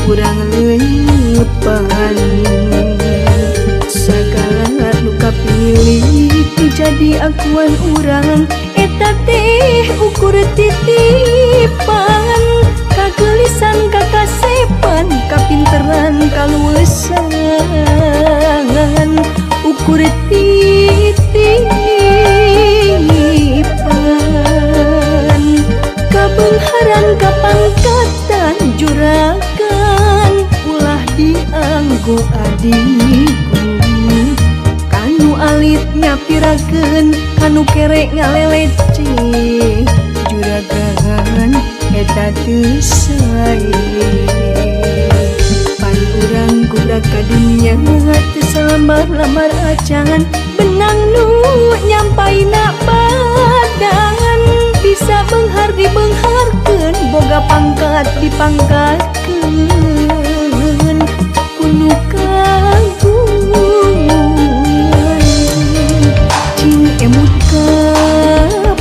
urang leunyepan. Sagala nu kapilih nu jadi akuan urang eta teh ukur titipan. Kagelisan kakasepan kapinteran kaluesan ukur titipan. Kabeungharan kapangkatan juragan ulah dianggo adiku. Kanu alit nyapirakeun kanu kere ngaleleceh juragan eta teu sae. Pan urang gubrak ka dunya teu salamar-lamar acan benang nu nyampaina badan. Bisa beunghar dibeungharkeun boga pangkat dipangkatkeun kuno kagungan. Cing emut ka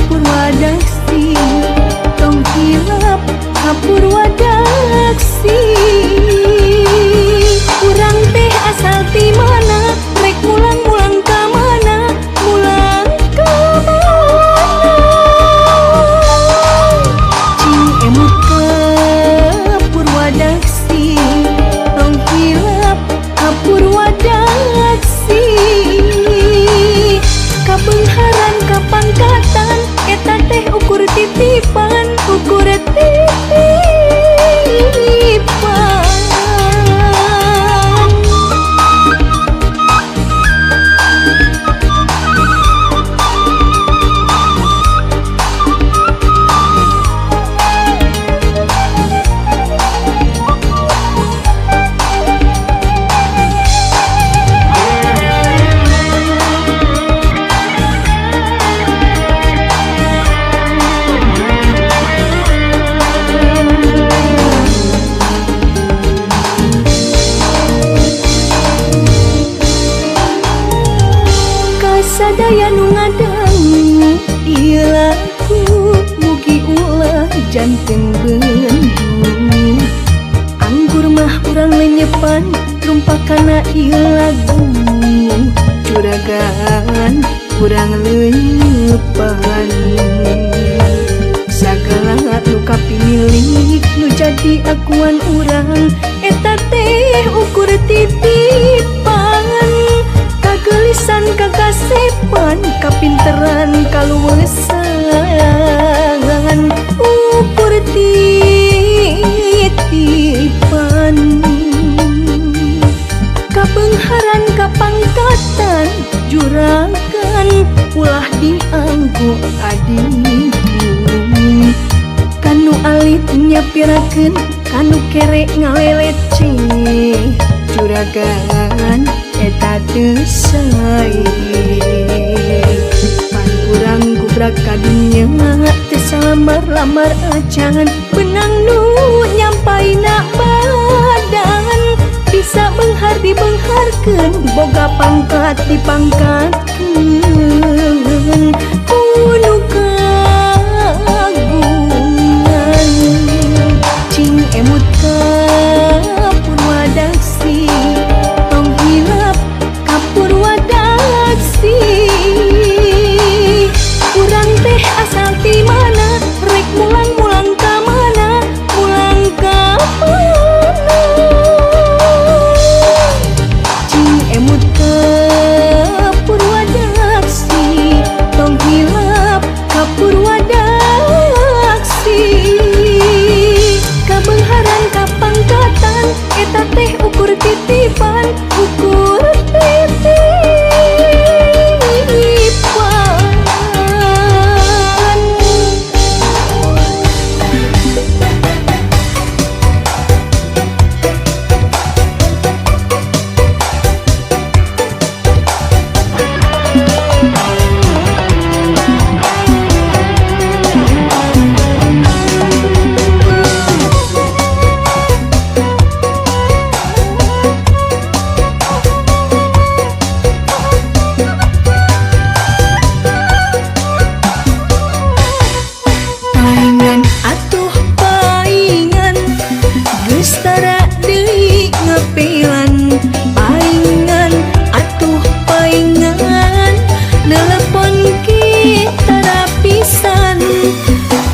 Purwadaksi tong hilap ka Purwadaksi. Urang teh asal ti mana rek mulang-mulang ka mana mulang ka mana. Cing emut ka Purwadaksi tong hilap ka Purwadaksi. Kabeungharan kapangkatan eta teh ukur titipan ukur titipan. Sadaya nu ngadangu ieu lagu mugi ulah janten bendu. Anggur mah urang lenyepan rumpakana ieu lagu juragan urang leunyepan. Sagala nu kapimilik nu jadi akuan urang eta teh ukur titipan. Kagelisan kakasepan kapinteran kaluwesan ukur titipan. Kabeungharan kapangkatan juragan ulah dianggo adiku. Kanu alit nyapirakeun kanu kere ngaleleceh juragan eta teu sae. Pan urang gubrak ka dunya teu salamar-lamar acan benang nu nyampaina badan. Bisa beunghar dibeungharkeun boga pangkat dipangkatkeun kuno kagungan. Cing emut ka Purwadaksi tong hilap ka Purwadaksi. Urang teh asal ti mana rek mulang-mulang ka mana mulang ka mana. Cing emut ka Purwadaksi tong hilap ka Purwadaksi. Kabeungharan kapangkatan eta teh ukur titipan ukur titipan. Paingan atuh paingan geus tara deui. dihapelan. Paingan atuh paingan, nelepon kita pisan.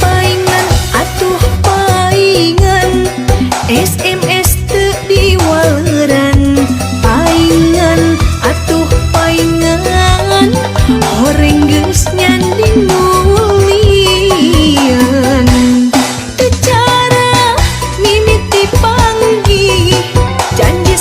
Paingan atuh paingan, SMS teu diwaleran. Paingan atuh paingan, horeng geus nyanding nulian. Teu cara mimiti panggih, janji.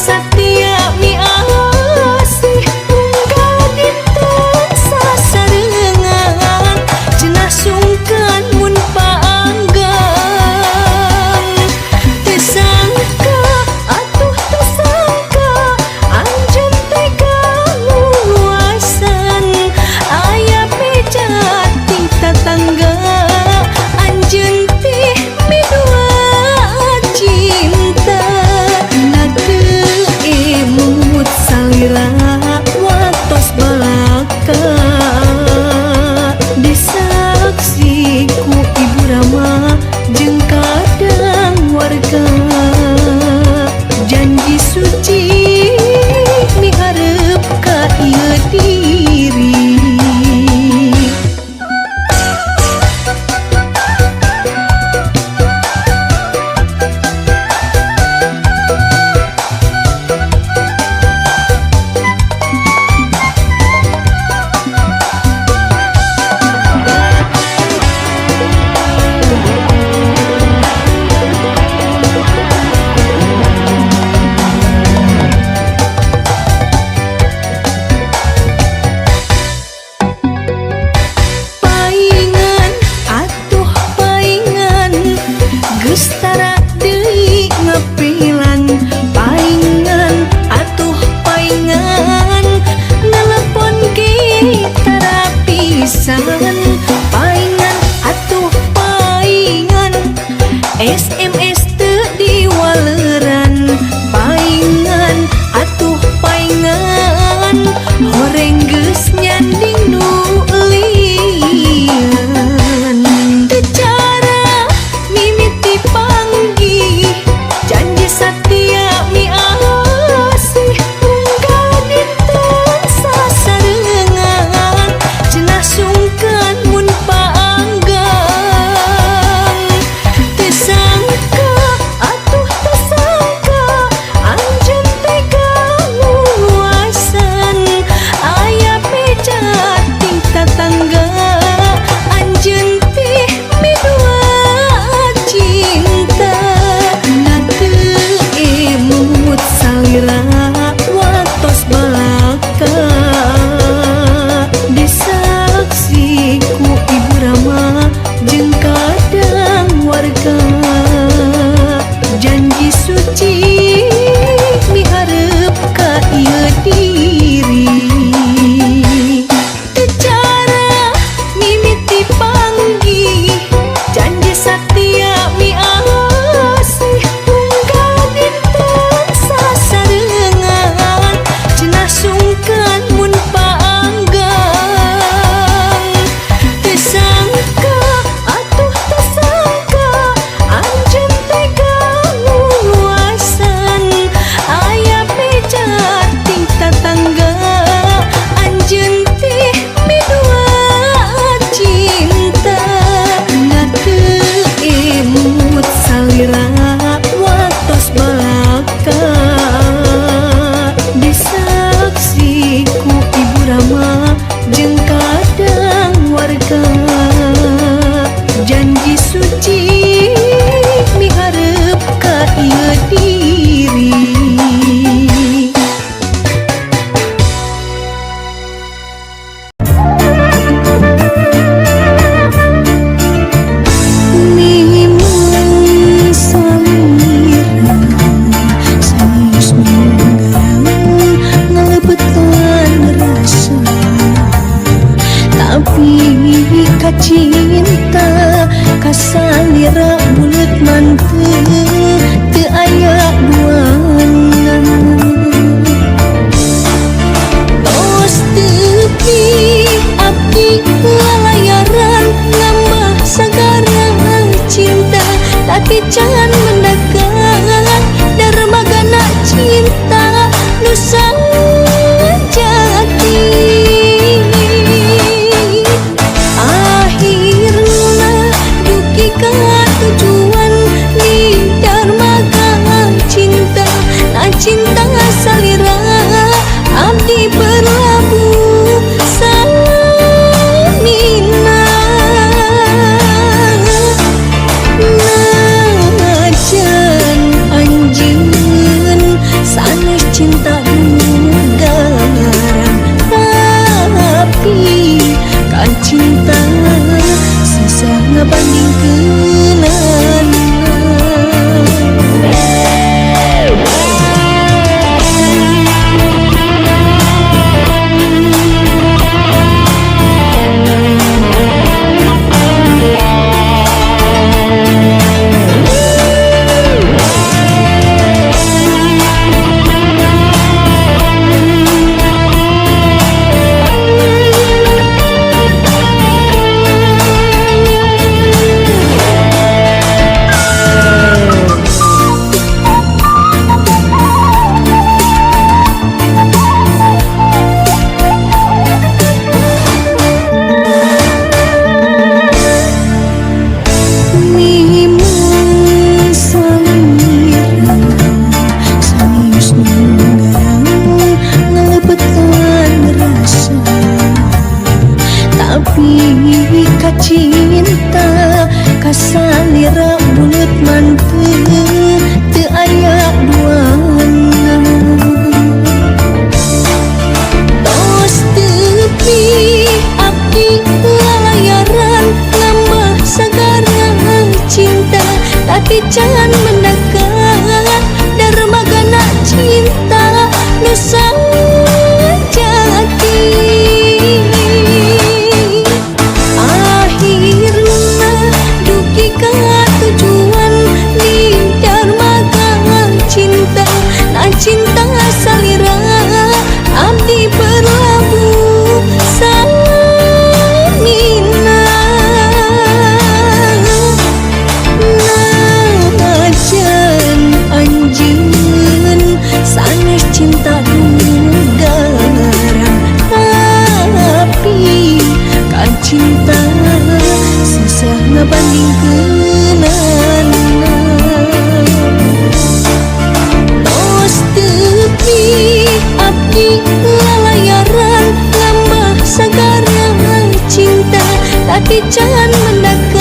Tapi can mendak.